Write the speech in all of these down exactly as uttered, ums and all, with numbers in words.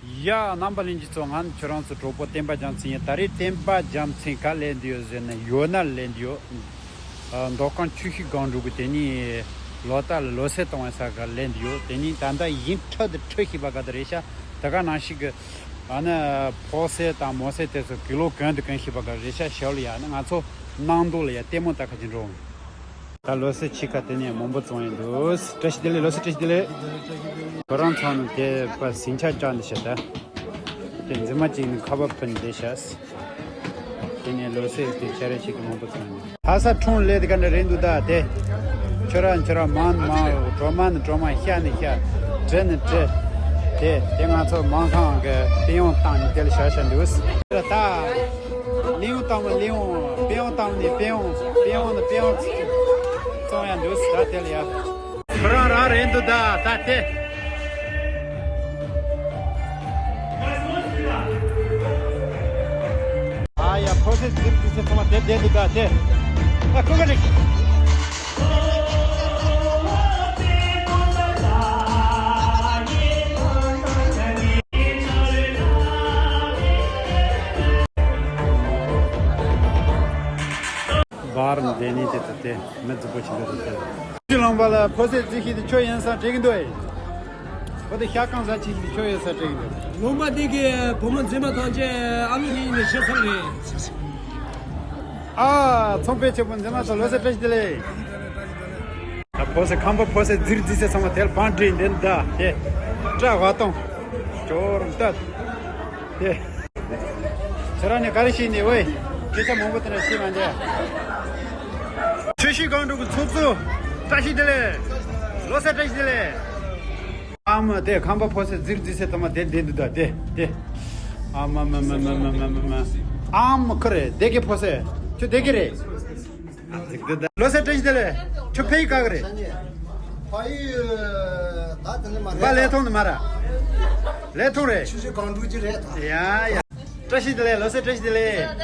ཡ། རྣམ་པ་ལྷན་རྒྱས་ཚོ། ང་ནི་ཁྱོད་རང་ཚོ་གྲོགས་པོ་བསྟན་པ་རྒྱལ་མཚན་ཡིན། ད་རེས་བསྟན་པ་རྒྱལ་མཚན་ག་སླེབས་འདི་ཡོད་ཟེར་ན། ཡོད་ན་སླེབས་འདི་ཡོད། ཨ། མདོ་ཁམས་ཆུ་ཤུར་སྒང་དྲུག་གི་དེ་ནི་ལོ་ལྟར་ལ་ལོ་གསར་གཏོང་བའི་ས་ག་སླེབས་འདི་ཡོད། དེ་ནི་ད་ལྟ་ཡིན་ཁྲི་དང་ཁྲི་ཤི་བ་ག་ད་རེད་ཤག་ད་ག་ནང་བཞིན་གི། ཨ་ནི་ཕོ་གསར་དང་མོ་གསར་དེ་ཚོ་གི་ལོ་གང་དང་གང་ཤི་བ་ག་རེད་ཤག་ཞའོ་ལི་ཡ། ཨ་ནི་ང་ཚོ་ནང་དུ་ལ་ཡ་ལྟད་མོ་ལྟ་ག་ཅིག་འགྲོ། ད་ལོ་གསར་ཕྱི་ཁ་དེ་ནས་མང་པོ་བཙོང་ཡིན་འདུག་བཀྲ་ཤིས་བདེ་ལེགས། ལོ་གསར་བཀྲ་ཤིས་བདེ་ལེགས། ཁོ་རང་ཚོ་ནི་དེ་པ་ཟིང་ཆ་བཅག་འདི་ཤ་ད། དེ་འཛིན་མ་གཅིག་ནི་ཁ་བ་ཕུ་ནི་བསྡད་ཤག་དེ་ནས་ལོ་གསར་དེ་ཤ་རེ་ཞིག་གི་མང་པོ་བཙོང་ཡིན། ལྷ་ས་འཁྲུངས་སླེབས་དེ་ག་འདྲ་རེད་འདུག་ད་དེ། ཁྱོད་རང་ཁྱོད་རང་མང་ནི་མང་། གྲོ་མ་ནི་གྲོ་མ། ཤ་ནི་ཤ། དྲི་ནི་དྲི། དེ་དེ་ང་ཚོ་མང་ཁང་གི་སྟེང་ཡོང་བཏང་ནི་དེ་ལ་ཤ་ཤ་འདུག་ད། ལིའུ་དང་མ་ལིའུ། པེའུ་དང་ནི་པེའུ། པེའུ་ནི་པེའུ། བཙོང་ཡ་འདུག་ད་དེ་ལ་ཡ། ཁོ་རང་རང་རེད་འདུག་ད་ད་དེ། ཨ་ཡ། ཕོ་སེ་ཟིར་ཟིར་སེ་ཚང་མ་དེ་བསྡད་འདུག་ད་དེ། ཨ་ཁུ་ག་རེད། བར་འདི་ནི་དེ་ཚོ་དེ་མི་རྫིག་པོ་ཆེན་པོ་དེ་དེ། ཁྱི་ལུང་པ་ལ་ཕོ་སེ་རྫི་ཤི་དེ་ཁྱོད་ཡིན་ས་དྲན་གི་འདུག་ཨེ། ཁོ་དེ་ཤ་རྐང་ཟ་ཆེ་ཤི་དེ་ཁྱོད་ཡིན་ས་དྲན་གི་འདུག་ལུང་པ་འདི་གི་བུ་མོ་འཛིན་མ་ཐམས་ཅད་ཨ་མི་གི་ནི་ཤི་ཚར་རེད། ཨ། ཚོང་དཔོན་ཆེན་པོ་འཛིན་མ་ཚོ་ལོ་གསར་བཀྲ་ཤིས་བདེ་ལེགས། ད་ཕོ་སེ་ཁམས་པ་ཕོ་སེ་རྫིར་རྫི་སེ་ཚང་མ་དེར་བང་སྒྲིག་འདི་འདའ་དེ། སྐྲ་བ་གཏོང་། ཅོར་འདའ་དེ། ཁྱེད་རང་ནས་ག་རེ་ཤེས་ནས་ཝེ། སྐད་ཆ་མང་པོ་དེ་འདྲ་ཤེས་མ་འདས། ཆུ་ཤུར་སྒང་དྲུག་གི་ཚོགས་གཙོ། བཀྲ་ཤིས་བདེ་ལེགས། ལོ་གསར་བཀྲ་ཤིས་བདེ་ལེགས། ཨ་མ་དེ་ཁམས་པ་ཕོ་སེ་རྫིར་རྫི་སེ་ཚང་མ་དེ་བསྡད་འདུག་ད་དེ་དེ། ཨ་མ་མ་མ། ཨ་མ་ཁོ་རེད་སྡེ་དགེ་ཕོ་སེ། ཁྱོད་སྡེ་དགེ་རེད། ལོ་གསར་བཀྲ་ཤིས་བདེ་ལེགས། ཁྱོད་ཕ་ཡུལ་ག་གི་རེད། ཕ་ཡུལ་ད་དེ་ནས་མ་རེད། པ་ལས་ཐོང་ནི་མ་ར། ལས་ཐོང་རེད། ཆུ་ཆུ་གང་འགྲོ་གི་རེད་ད། ཡ་ཡ། བཀྲ་ཤིས་བདེ་ལེགས། ལོ་གསར་བཀྲ་ཤིས་བདེ་ལེགས།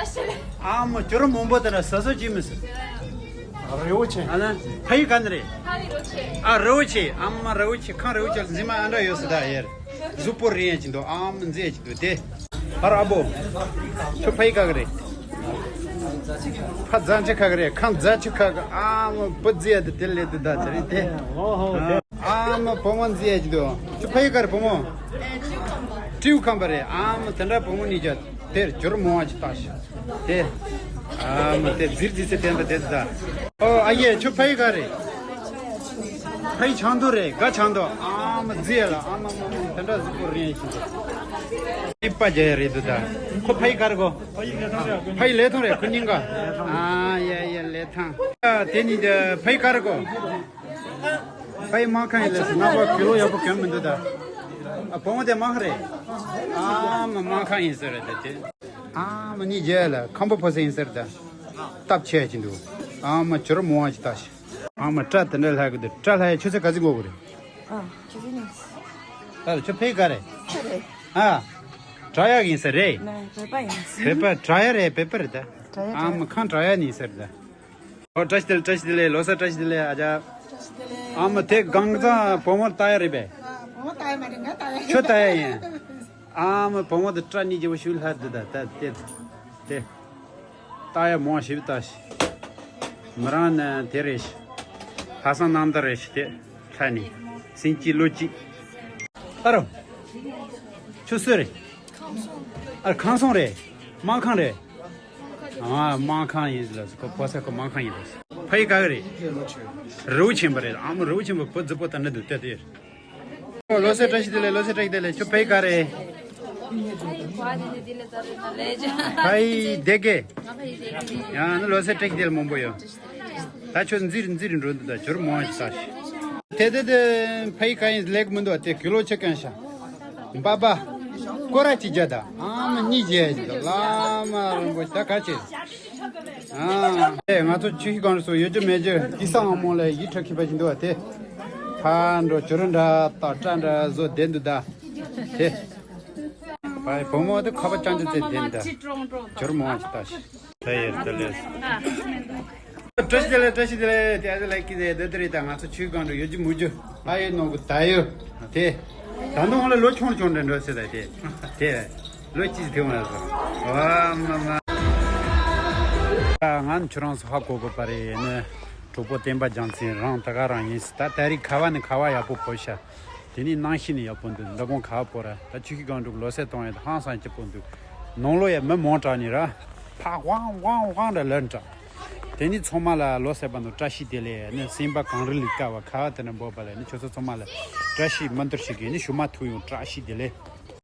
ཨ་མ་ཁྱོད་རང་མང་པོ་དེ་འདྲ་ཟ་སོ་ཅི་མི་སྲིད། རི་བོ་ཆེ། ཨ་ན་ཕ་ཡུལ་ག་ནས་རེད། ཨ་རི་བོ་ཆེ། ཨ་མ་རི་བོ་ཆེ། ཁམས་རི་བོ་ཆེ་འཛིན་མ་ཨ་འདྲ་ཡོད་སྲིད་ད་ཡེར། གཟུགས་པོ་རིང་ཡ་ཅིག་འདུག་ཨ་མ་མཛེས་ཡ་ཅིག་འདུག་དེ། ཕར་ཨ་བོ། ཁྱོད་ཕ་ཡུལ་ག་གི་རེད། ཕ་རྫ་ཆུ་ཁ་གི་རེད། ཁམས་རྫ་ཆུ་ཁ་གི། ཨ་མ་བུ་རྫི་ཡ་དེ་དེ་ལས་དེ་ད་དེ་རེད་དེ། ཨ་མ་བུ་མོ་རྫི་ཡ་ཅིག་འདུག་ཁྱོད་ཕ་ཡུལ་ག་རེད་བུ་མོ། སྤྲེའུ་ཁམས་པ་རེད། ཨ་མ་དེ་འདྲ་བུ་མོ་གཉིས་ཀྱ་དེར་འགྱུར་མང་བ་ཅིག་བཏགས་ཤག་དེ། ཨ་མ་དེ་རྫིར་རྫི་སེ་བསྟན་པ་དེ་ད། ཨོ་ཨ་ཡེ་ཁྱོད་ཕ་ཡུལ་ག་རེད། ཕ་ཡུལ་ཆབ་མདོ་རེད། དགའ་ཆབ་མདོ། ཨ་མ་རྫི་ཡ་ལ། ཨ་མ་མ་མ་དེ་འདྲ་གཟུགས་པོ་རིང་ཡ་ཅིག་འདུག་ཨི་པ་རྒྱ་ཡ་རེད་འདུག་ད། ཁོ་ཕ་ཡུལ་ག་རེ་གོ། ཕ་ཡུལ་ལས་ཐང་རེད། ཁོ་སྙིང་ག་ཨ་ཡ་ཡ་ལས་ཐང་། དེ་ནི་ཕ་ཡུལ་ག་རེ་གོ། ཕ་ཡུལ་སྨར་ཁམས་ཡིན་ལ་སོ། ང་པ་ཀི་ལོ་ཡག་པོ་གྱོན་མི་འདུག་ད། ཨ་བུ་མོ་དེ་སྨར་ཁམས་རེད། ཨ་མ་སྨར་ཁམས་ཡིན་ཟེར་རེད་དེ། ཨ་མ་གཉིས་རྗེས་ལ་ཁམས་པ་ཕོ་སེ་ཡིན་ཟེར་ད། སྟབས་ཆེ་ཡ་ཅིག་འདུག་ཨ་མ་ཅོར་མོ་བ་ཅིག་ལྟ་ཞིག་ཨ་མ་སྐྲ་དེ་འདྲ་ལྷག་གི་འདུག་སྐྲ་ལྷག་ཡ་ཆུ་ཚོད་ག་ཚོད་འགོར་གི་རེད། ཨ་ཆུ་ཚོད་ནི། ཨ་ལ་ཁྱོད་ཕ་ཡུལ་ག་རེད། ཁྱོད་རེད། ཨ། བྲག་གཡབ་ཡིན་ས་རེད། ནས་བོད་པ་ཡིན། བོད་པ་བྲག་གཡབ་རེད། བོད་པ་རེད་ད། བྲག་གཡབ། ཨ་མ་ཁམས་བྲག་གཡབ་ནས་ཡིན་ས་རེད་ད། ཨོ་བཀྲ་ཤིས་བདེ་ལེགས། བཀྲ་ཤིས་བདེ་ལེགས། ལོ་གསར་བཀྲ་ཤིས་བདེ་ལེགས་ཨ་ཅག་བཀྲ་ཤིས་བདེ་ལེགས། ཨ་མ་དེ་གང་ཚང་བུ་མོ་ལྟ་ཡ་རེད་པས། ཨ་བུ་མོ་ལྟ་ཡ་མ་རེད། ང་ལྟ་ཡ་ཡིན། ཁྱོད་ལྟ་ཡ་ཡིན། ཨ་མ་བུ་མོ་དེ་སྐྲ་གཉིས་ཀྱི་བུ་ཤུལ་ལྷ་འདི་ད་ད་དེ་དེ། ལྟ་ཡ་མང་ཞིག་ལྟ་ཞིག་མི་རང་ནི་དེ་རེད་ཤག་ལྷ་ས་གནམ་བདག་རེད་ཤག་དེ་ལྷ་ནི་སེང་གཅིག་ལོ་གཅིག་ཨ་རོ། ཁྱོད་སུ་རེད། ཨ་ཁམས་སོང་རེད། སྨར་ཁམས་རེད། ཨ་སྨར་ཁམས་ཡིན་ལ་ཁོ་ཕོ་སེ་ཁོ་སྨར་ཁམས་ཡིན་ལ། ཕ་ཡུལ་ག་གི་རེད། རི་བོ་ཆེན་པ་རེད། ཨ་མ་རི་བོ་ཆེན་པ་བུ་རྫི་པོ་ད་ནི་འདུག་སྟེ་དེ། ལོ་གསར་བཀྲ་ཤིས་བདེ་ལེགས། ལོ་གསར་བཀྲ་ཤིས་བདེ་ལེགས། ཁྱོད་ཕ་ཡུལ་ག་རེད། ཕ་ཡུལ་སྡེ་དགེ། ཡང་ན་ལོ་གསར་བཀྲ་ཤིས་བདེ་ལེགས་མང་པོ་ཡོད། ད་ཁྱོད་འཛིར་འཛིར་འགྲོ་འདུག་ད་ཇོར་མོ་ཞིག་ལྟ་ཞིག་དེ་དེ་དེ་ཕ་ཡུལ་ག་ཡིན་ལེགས་མི་འདུག་དེ་ཀི་ལོ་ཆེ་གང་ཤག་བ་བ། སྐོར་ར་གཅིག་རྒྱག་ད། ཨ་མ་གཉིས་རྒྱག་ཡ་ཅིག་ད། བླ་མ་རིན་པོ་ཆེ་ད་ག་ཅེ། ཨ། ཨེ་ང་ཚོ་ཆུ་ཤུར་སྒང་རུ་སོ་ཡོད་རྒྱུ་མེད་རྒྱུ་དེ་ས་ཨ་མོ་ལ་ཡིད་ཁྲ་ཁི་པ་ཞིག་འདུག་བ་དེ། ཕ་འགྲོ་ཇོར་འདྲ་ད་སྐྲ་འདྲ་བཟོ་བསྡད་འདུག་ད། དེ། བའི་བུ་མོ་དེ་ཁ་པ་ཅང་ཅི་ཙེ་བསྡད་འདུག་ད། ཇོར་མོ་ཞིག་ལྟ་ཞིག་ད་ཡར་ད་ལས། བཀྲ་ཤིས་བདེ་ལེགས། བཀྲ་ཤིས་བདེ་ལེགས། དེ་ཨ་ཙི་ལ་ཀི་དེ་དེ་དེ་རེད་ད། ང་ཚོ་ཆུ་སྒང་དུ་ཡོད་རྒྱུ་མུ་རྒྱུ་ཨ་ཡོད་ནོ་གི་ད་ཡོད་དེ། ད་དུང་ང་ལ་ལོ་ཆུང་ཆུང་འདྲ་འགྲོ་ཟེར་ད་དེ། དེ། ལོ་གཅིག་ཐེངས་ལ་སོང་། ཨ་མ་མ། ང་ཁྱོད་རང་ཚོ་ཧ་གོ་གོ་པ་རེད་ནི། གྲོགས་པོ་བསྟན་པ་རྒྱལ་མཚན་རང་ད་ག་རང་ཡིན་ཟེར། ད་ད་རེས་ཁ་བ་ནི་ཁ་བ་ཡག་པོ་ཕོ་ཤ། དེ་ནས་གནང་གཤིས་ནི་ཡག་པོ་འདུག་འདི་གོང་ཁ་བ་ཕོ་ར། ད་ཆུ་ཤུལ་སྒང་དྲུག་ལོ་སེ་གཏོང་ཡ་ད་ཧང་སང་སྐྱིད་པོ་འདུག་ནང་ལོ་ཡ་མི་མང་དྲགས་ནི་ར། ཕ་ཝང་ཝང་ཝང་འདྲ་ལར་འདྲ། དེ་ནི་ཚང་མ་ལ་ལོ་སེ་པ་འདུག་བཀྲ་ཤིས་བདེ་ལེགས་ནི་སེམས་པ་གངས་རི་ལས་དཀར་བ་ཁ་བ་དེ་འདྲ་འབོད་པ་ལས་ནི་ཁྱོད་ཚོ་ཚང་མ་ལ་བཀྲ་ཤིས་སྨོན་འདུན་ཞིག་གིས་ནི་ཞུ་མ་ཐུབ་ཡོང་བཀྲ་ཤིས་བདེ་ལེགས།